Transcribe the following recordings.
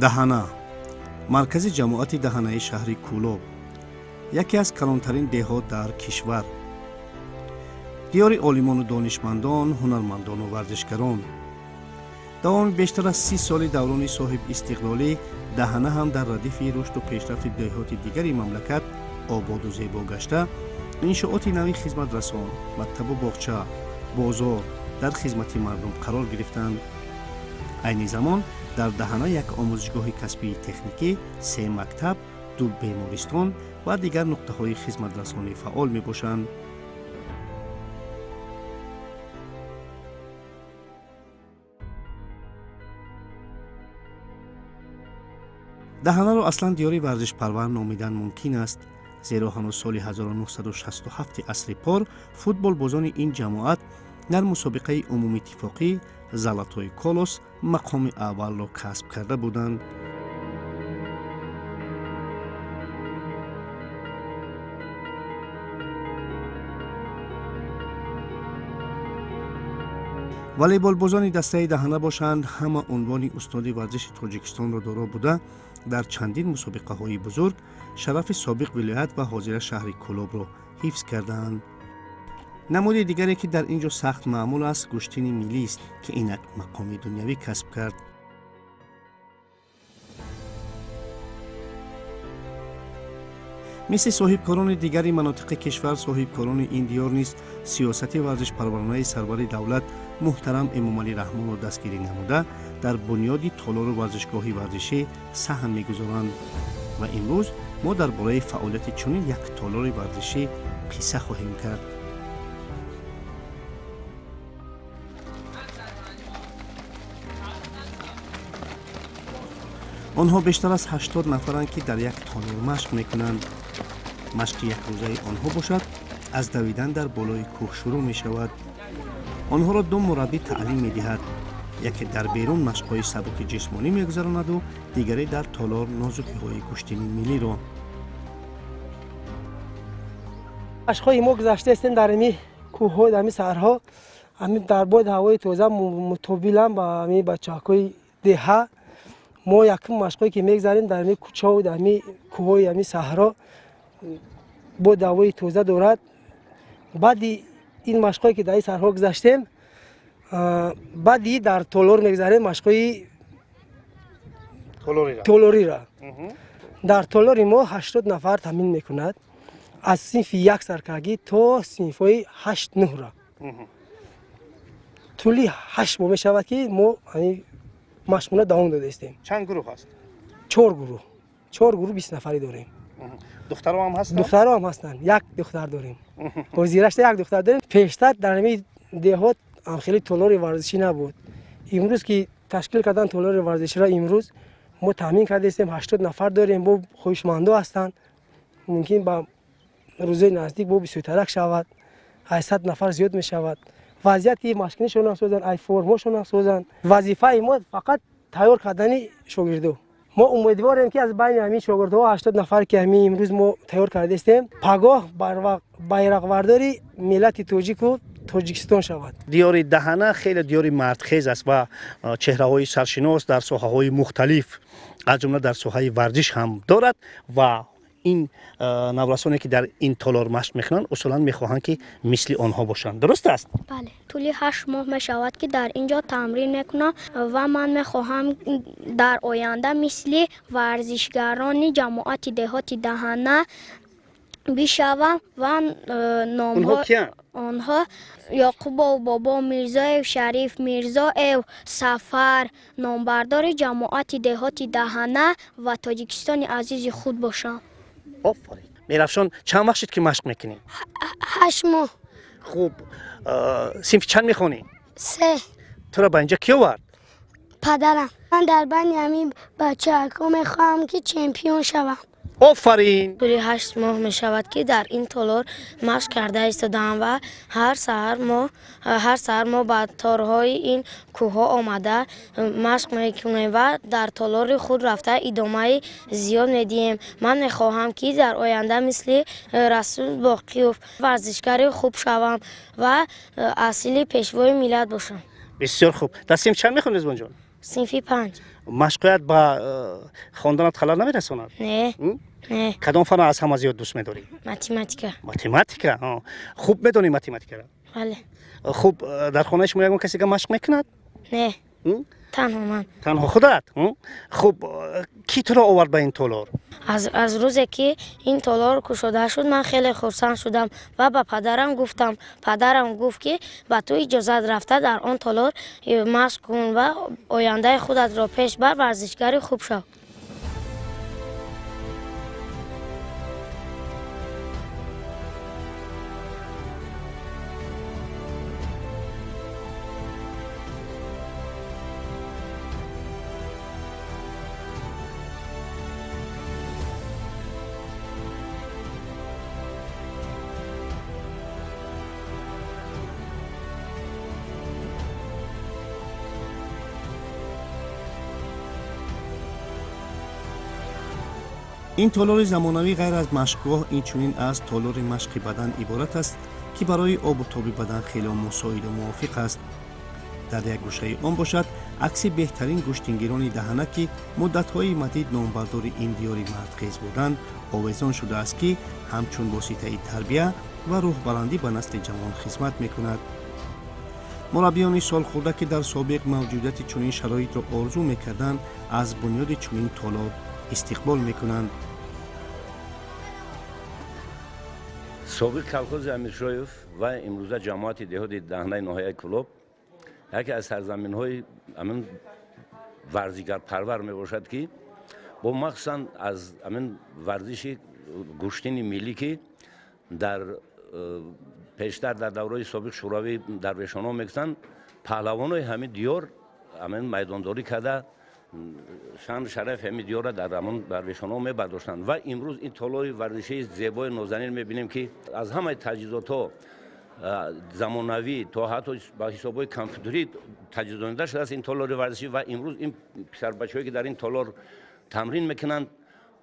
Даҳана, маркази ҷамоати Даҳанаи шаҳри Кӯлоб, яке аз калонтарин деҳот дар кишвар, диёри олимону донишмандон, ҳунармандону варзишгарон. Давоми бештар аз 30 соли даврони соҳибистиқлолӣ Даҳана ҳам дар радифи рушду пешрафти деҳоти дигари мамлакат ободу зебо гашта, иншооти нави хизматрасон, мактабу боғча, бозор дар хизмати мардум қарор гирифтанд. Айни замон дар Даҳана як омӯзишгоҳи касбии техникӣ, се мактаб, ду бемористон ва дигар нуқтаҳои хизматрасонӣ фаъол мебошанд. Даҳанаро аслан диёри варзишпарвар номидан мумкин аст, зеро ҳанӯз соли 1967 асри пор футболбозони ин ҷамоат дар мусобиқаи умумиттифоқӣ «Золотой колос» мақоми аввалро касб карда буданд. Волейболбозони дастаи Даҳана бошанд, ҳама унвони устоди варзиши Тоҷикистонро доро буда, дар чандин мусобиқаҳои бузург шарафи собиқ вилоят ва ҳозира шаҳри Кӯлобро ҳифз кардаанд. Намуди дигаре, ки дар ин ҷо сахт маъмул аст, гӯштини миллист, ки инак мақоми дунявӣ касб кард. Мисли соҳибкорони дигари манотиқи кишвар, соҳибкорони ин диёр низ сиёсати варзишпарваронаи сарвари давлат муҳтарам Эмомалӣ Раҳмонро дастгирӣ намуда, дар бунёди толору варзишгоҳи варзишӣ саҳм мегузоранд. Ва имрӯз мо дар бораи фаъолияти чунин як толори варзишӣ қисса хоҳем кард. Онҳо бештар аз 80 нафаранд, ки дар як толор машқ мекунанд. Машқи якрӯзаи онҳо бошад, аз давидан дар болои кӯҳ шурӯъ мешавад. Онҳоро ду мураббӣ таълим медиҳад. Яке дар берун машқҳои сабуки ҷисмонӣ мегузаронаду дигаре дар толор нозукиҳои гӯштини миллиро. Машқҳои мо гузаштаистем дар ами кӯҳҳо, дар ами саҳрҳо, ами дар боди ҳавои тоза мутобилам ба ами бачаҳакҳои деҳа. Мо якум машқҳое ки мегзарем дар ами кӯчаву дар ами кӯҳҳои ами саҳро боди ҳавои тоза дорад. Баъди ин машқҳое ки дар ин саҳрҳо гузаштем, баъди дар толор мегзарем машқҳои толориро. Дар толори мо 80 нафар тамрин мекунад, аз синфи як саркагӣ то синфҳои ҳашт нӯҳра. Тӯли 8 моҳ мешавад, ки мо машқона давом додаистем. Чанд гурӯҳ аст? Чор гурӯҳ. Чор гурӯҳ 20 нафарӣ дорем. Духтаро ҳам ҳастанд? Духтаро ҳам ҳастанд. Як духтар дорем. Ҳозирашта як духтар дорем. Пештар дар ҳамин деҳот ҳам хеле толори варзишӣ набуд. Имрӯз ки ташкил кардан толори варзиширо, имрӯз мо таъмин кардаистем, 80 нафар дорем, бо хоҳишмандо ҳастанд. Мумкин ба рӯзои наздик бо бисёртарак шавад, 800 нафар зиёд мешавад. Вазъияти машқинишонам созанд, ай формошонам созанд. Вазифаи мо фақат тайёр кардани шогирдо. Мо умедворем, ки аз байни ҳамин шогирдҳо 80 нафар, ки ҳамин имрӯз мо тайёр кардаистем, пагоҳ байрақбардори миллати тоҷику Тоҷикистон шавад. Диёри Даҳана хеле диёри мардхез аст ва чеҳраҳои саршинос дар соҳаҳои мухталиф, аз ҷумла дар соҳаи варзиш ҳам дорад. Ва ин наврасоне, ки дар ин толор машқ мекунанд, усулан мехоҳанд, ки мисли онҳо бошанд. Дуруст аст? Бале, тӯли 8 моҳ мешавад, ки дар ин ҷо тамрин мекунам ва ман мехоҳам дар оянда мисли варзишгарони ҷамоати деҳоти Даҳана бишавам ва Онҳо киянд? Онҳо Ёқубов Бобо Мирзоев, Шариф Мирзоев, Сафар, номбардори ҷамоати деҳоти Даҳана ва Тоҷикистони азизи худ бошам. Офарин, Мерафшон. Чанд вақт шуд, ки машқ мекунӣ? 8 моҳ. Хуб, синфи чанд мехонӣ? Се. Туро ба инҷа ки овард? Падарам. Ман дар байни ҳамин бачаҳако мехоҳам, ки чемпион шавам. Офарин. Тӯли 8 моҳ мешавад, ки дар ин толор машқ карда истодаам ва ҳар саҳар мо ба торҳои ин кӯҳҳо омада машқ мекунем ва дар толори худ рафта идомаи зиёд медиҳем. Ман мехоҳам, ки дар оянда мисли Расул Боқиёв варзишгари хуб шавам ва асили пешвои миллат бошам. Бисёр хуб. Дар синф чанд мехонӣ, Ризвонҷон? Синфи 5. Машқият ба хонданат халал намерасонад? Не. Не. Кадом фанро аз ҳама зиёд дӯст медорӣ? Математика. Математика? Хуб медонӣ математикаро? Бале. Хуб, дар хонаи шумо ягон касе машқ мекунад? Не. Танҳо ман. Танҳо худат? Хуб, кӣ туро овард ба ин толор? Аз рӯзе ки ин толор кушода шуд, ман хеле хурсанд шудам ва ба падарам гуфтам. Падарам гуфт, ки ба ту иҷозат рафта дар он толор машқ кун ва ояндаи худатро пеш бар, варзишгари хуб шав. Ин толори замонавӣ ғайр аз машқгоҳ инчунин аз толори машқи бадан иборат аст, ки барои обу тоби бадан хеле мусоиду мувофиқ аст. Дар як гӯшаи он бошад акси беҳтарин гӯштингирони даҳана, ки муддатҳои мадид номбардори ин диёри мардхез буданд, овезон шудааст, ки ҳамчун воситаи тарбия ва рӯҳбаландӣ ба насли ҷавон хизмат мекунад. Мураббиёни солхӯрда, ки дар собиқ мавҷудияти чунин шароитро орзу мекарданд, аз бунёди чунин толор истиқбол мекунанд. Собиқ колхози Амиршоев ва имрӯза ҷамоати деҳоти Даҳнаи ноҳияи Кӯлоб яке аз сарзаминҳои амин варзигарпарвар мебошад, ки бо махсусан аз амин варзиши гӯштини миллӣ, ки дар пештар дар давраи собиқ Шӯравӣ дарвешонҳо мекунанд, паҳлавонои ҳамин диёр амин майдондорӣ карда шаъну шарафи ҳамин диёрро дар ҳамон дарвешонҳо мебардоштанд. Ва имрӯз ин толори варзишии зебои нозанин мебинем, ки аз ҳамаи таҷҳизотҳо замонавӣ то ҳатто ба ҳисобҳои компютерӣ таҷҳизонида шудааст ин толори варзишӣ. Ва имрӯз ин писарбачаҳое, ки дар ин толор тамрин мекунанд,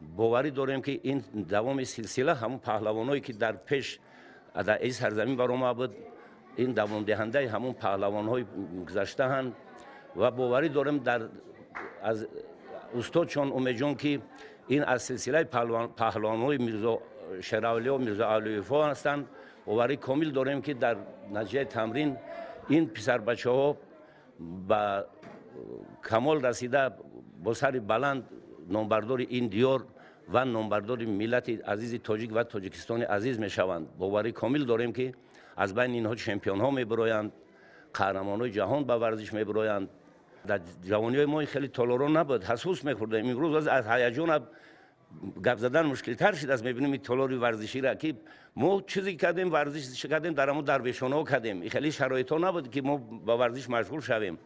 боварӣ дорем, ки ин давоми силсила ҳамон паҳлавоное, ки дар пеш дар ин сарзамин баромада буд, ин давомдиҳандаи ҳамон паҳлавонҳои гузаштаанд. Ва боварӣ дорем дар аз устодшон Умедҷон, ки ин аз силсилаи паҳлавонҳои Мирзо Шеравлиё, Мирзо Алиевҳо ҳастанд, боварӣ комил дорем, ки дар натиҷаи тамрин ин писарбачаҳо ба камол расида бо сари баланд номбардори ин диёр ва номбардори миллати азизи тоҷик ва Тоҷикистони азиз мешаванд. Боварӣ комил дорем, ки аз байни инҳо чемпионҳо мебироянд, қаҳрамонҳои ҷаҳон ба варзиш мебироянд. Дар ҷавониҳои мо хеле толорон набуд, ҳасус мехӯрдем. Имрӯз аз ҳаяҷон гап задан мушкилтар шудааст. Мебинем ин толори варзиширо, ки мо чизе кардем, варзиш кардем, дар ҳамон дарвешонҳо кардем. Хеле шароитҳо набуд, ки мо ба варзиш машғул шавем.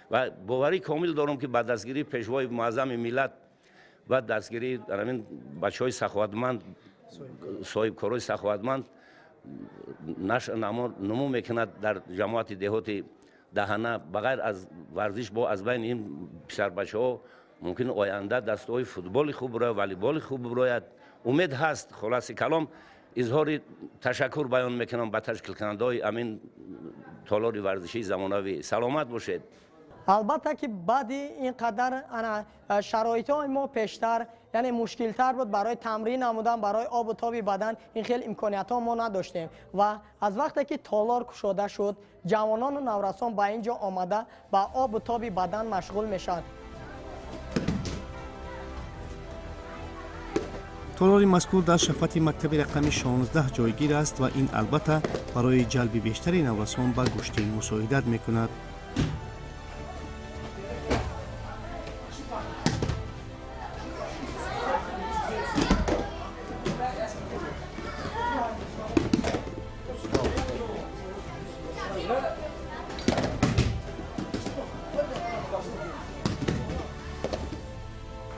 Ва боварӣ комил дорам, ки ба дастгирии пешвои муаззами миллат ва дастгирии ҳамин бачаҳои саховатманд, соҳибкорои саховатманд нумӯ мекунад дар ҷамоати деҳоти Даҳана. Ба ғайр аз варзиш бо аз байни ин писарбачаҳо мумкин оянда дастаҳои футболи хуб бирояд, волейболи хуб бирояд. Умед ҳаст. Хулоси калом, изҳори ташаккур баён мекунам ба ташкилкунандаҳои ҳамин толори варзишии замонавӣ. Саломат бошед. Албатта, ки баъди ин қадар шароитҳои мо пештар, яъне мушкилтар буд барои тамрин намудан, барои обу тоби бадан, ин хел имкониятҳо мо надоштем. Ва аз вақте ки толор кушода шуд, ҷавонону наврасон ба ин ҷо омада ба обу тоби бадан машғул мешаванд. Толори мазкур дар шафати мактаби рақами 16 ҷойгир аст ва ин албатта барои ҷалби бештари наврасон ба гӯштин мусоидат мекунад.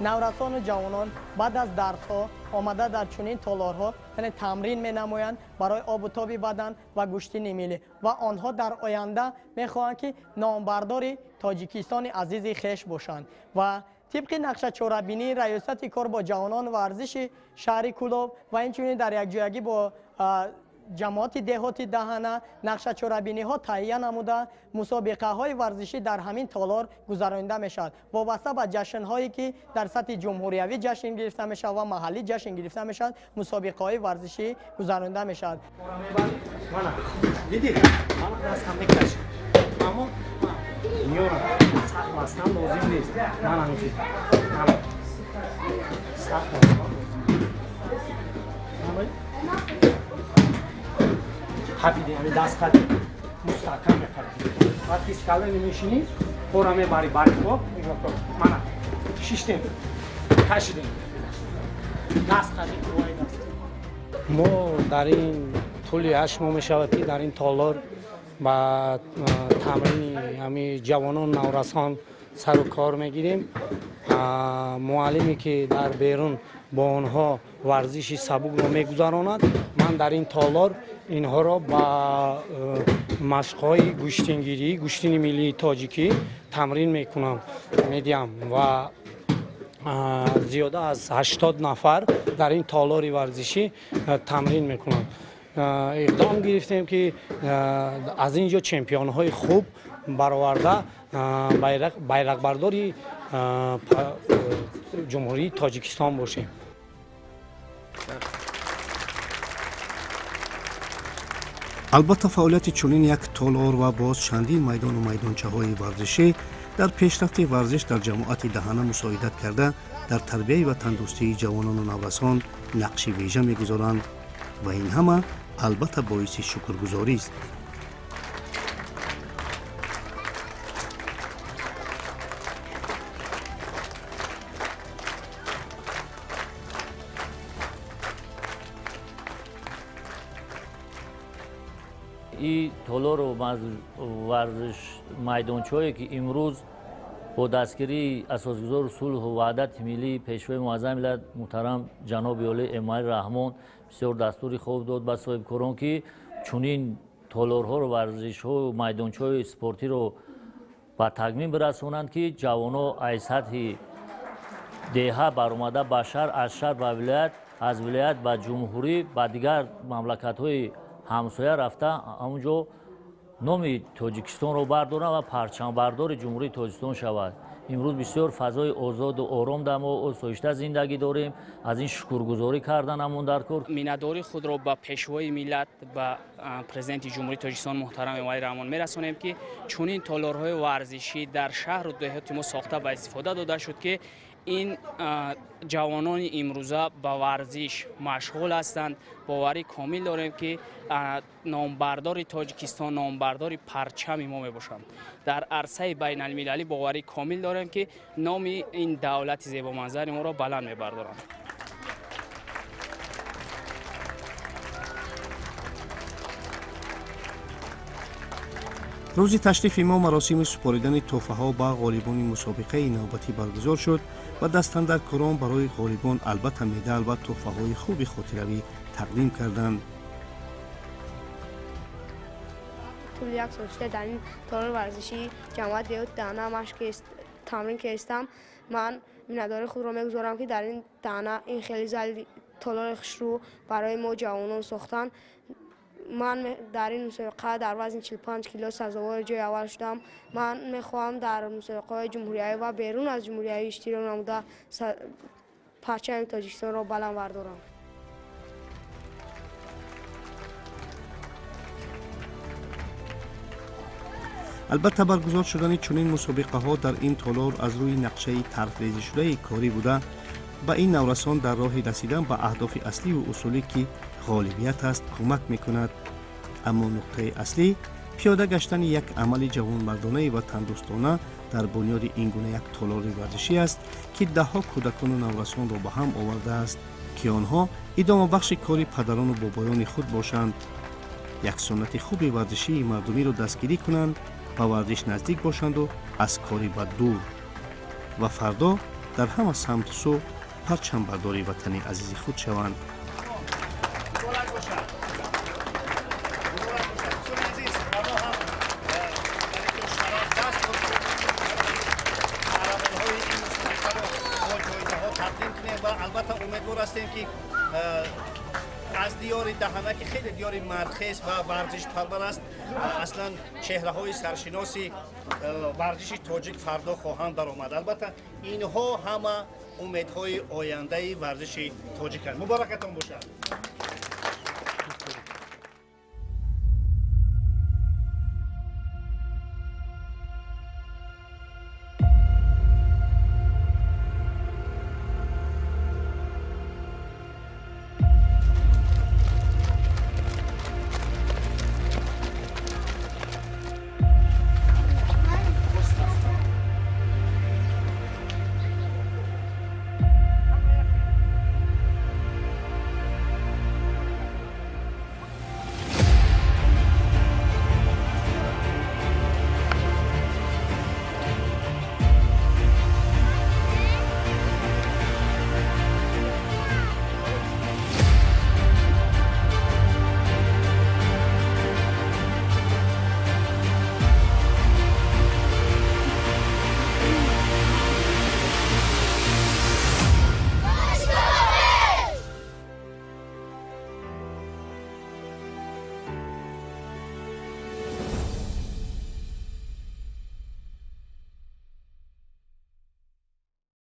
Наврасону ҷавонон баъд аз дарсҳо омада дар чунин толорҳо, яъне тамрин менамоянд барои обу тоби бадан ва гӯштини миллӣ, ва онҳо дар оянда мехоҳанд, ки номбардори Тоҷикистони азизи хеш бошанд. Ва тибқи нақшачорабинии Раёсати кор бо ҷавонон варзиши шаҳри Кӯлоб ва инчунин дар якҷоягӣ бо ҷамоати деҳоти Даҳана нақша чорабиниҳо таҳия намуда, мусобиқаҳои варзишӣ дар ҳамин толор гузаронида мешавад. Вобаста ба ҷашнҳое ки дар сатҳи ҷумҳуриявӣ ҷашн гирифта мешавад ва маҳаллӣ ҷашн гирифта мешавад, мусобиқаҳои варзишӣ гузаронида мешавад. Даст қадим мустаҳкам меқадим. Вақти скала намешинӣ, пора мебари бари хоб, нигоҳ кун. Мана шиштем, кашидем. Даст қадим, қувваи даст. Мо дар ин тӯли 8 моҳ мешавад ки дар ин толор ба тамрини ҳамин ҷавонон, наврасон сару кор мегирем. Муаллиме ки дар берун бо онҳо варзиши сабукро мегузаронад, ман дар ин толор инҳоро ба машқҳои гӯштингирӣ, гӯштини миллии тоҷикӣ тамрин мекунам, медиҳам ва зиёда аз 80 нафар дар ин толори варзишӣ тамрин мекунанд. Иқдом гирифтем ки аз ин ҷо чемпионҳои хуб бароварда байрақбардори ҷумҳурии Тоҷикистон бошем. Албатта, фаъолияти чунин як толор ва боз чандин майдону майдончаҳои варзишӣ дар пешрафти варзиш дар ҷамоати Даҳана мусоидат карда, дар тарбияи ватандӯстии ҷавонону наврасон нақши вижа мегузоранд ва ин ҳама албатта боиси шукргузорист. И толору варзиш майдончаҳое ки имрӯз бо дастгирии асосгузори сулҳу ваҳдати миллӣ, пешвои муаззами миллат муҳтарам ҷаноби олӣ Эмомалӣ Раҳмон бисёр дастури хуб дод ба соҳибкорон, ки чунин толорҳоро, варзишҳо, майдончаҳои спортиро ба такмил бирасонанд, ки ҷавонҳо аз сатҳи деҳа баромада ба шаҳр, аз шаҳр ба вилоят, аз вилоят ба ҷумҳурӣ, ба дигар мамлакатҳои ҳамсоя рафта ҳамунҷо номи Тоҷикистонро бардоранд ва парчамбардори Ҷумҳурии Тоҷикистон шавад. Имрӯз бисёр фазои озоду ором дар мо осоишта зиндагӣ дорем. Аз ин шукргузорӣ кардан ҳамон дар кор. Миннатдории худро ба пешвои миллат, ба президенти Ҷумҳурии Тоҷикистон муҳтарам Эмомалӣ Раҳмон мерасонем, ки чунин толорҳои варзишӣ дар шаҳру деҳоти мо сохта ба истифода дода шуд, ки ин ҷавонони имрӯза ба варзиш машғул ҳастанд. Боварӣ комил дорем, ки номбардори Тоҷикистон, номбардори парчами мо мебошанд. Дар арсаи байналмилалӣ боварӣ комил дорем, ки номи ин давлати зебоманзари моро баланд мебардоранд. Рӯзи ташрифи мо маросими супоридани тӯҳфаҳо ба ғолибони мусобиқаи навбатӣ баргузор шуд ва дастандаркорон барои ғолибон албатта медал ва тӯҳфаҳои хуби хотиравӣ тақдим карданд. Тӯли як сол шуда дар ин толори варзишии ҷамоати деҳоти Даҳана машқ тамрин кардам. Ман миннатдории худро мегузорам, ки дар ин Даҳана ин хеле зали толори хушрӯ барои мо ҷавонон сохтанд. Ман дар ин мусобиқа дар вазни 45 кило сазовори ҷои аввал шудам. Ман мехоҳам дар мусобиқаҳои ҷумҳуриявӣ ва берун аз ҷумҳуриявӣ иштирок намуда парчами Тоҷикистонро баланд бардорам. Албатта, баргузор шудани чунин мусобиқаҳо дар ин толор аз рӯи нақшаи тарҳрезишудаи корӣ буда, ба ин наврасон дар роҳи расидан ба аҳдофи аслию усулӣ, ки ғолибият аст, кӯмак мекунад. Аммо нуқтаи аслӣ пиёда гаштани як амали ҷавонмардонаи ватандӯстона дар бунёди ин гуна як толори варзишӣ аст, ки даҳҳо кӯдакону наврасонро ба ҳам овардааст, ки онҳо идомабахши кори падарону бобоёни худ бошанд, як суннати хуби варзишии мардумиро дастгирӣ кунанд, ба варзиш наздик бошанду аз кори бад дур ва фардо дар ҳама самту сӯ парчамбардори ватани азизи худ шаванд. Албатта, умедвор ҳастем, ки Аз диёри Даҳана, ки хеле диёри мардхез ва варзишпарвар аст, аслан чеҳраҳои саршиноси варзиши тоҷик фардо хоҳанд баромад. Албатта, инҳо ҳама умедҳои ояндаи варзиши тоҷиканд. Муборакатон бошад.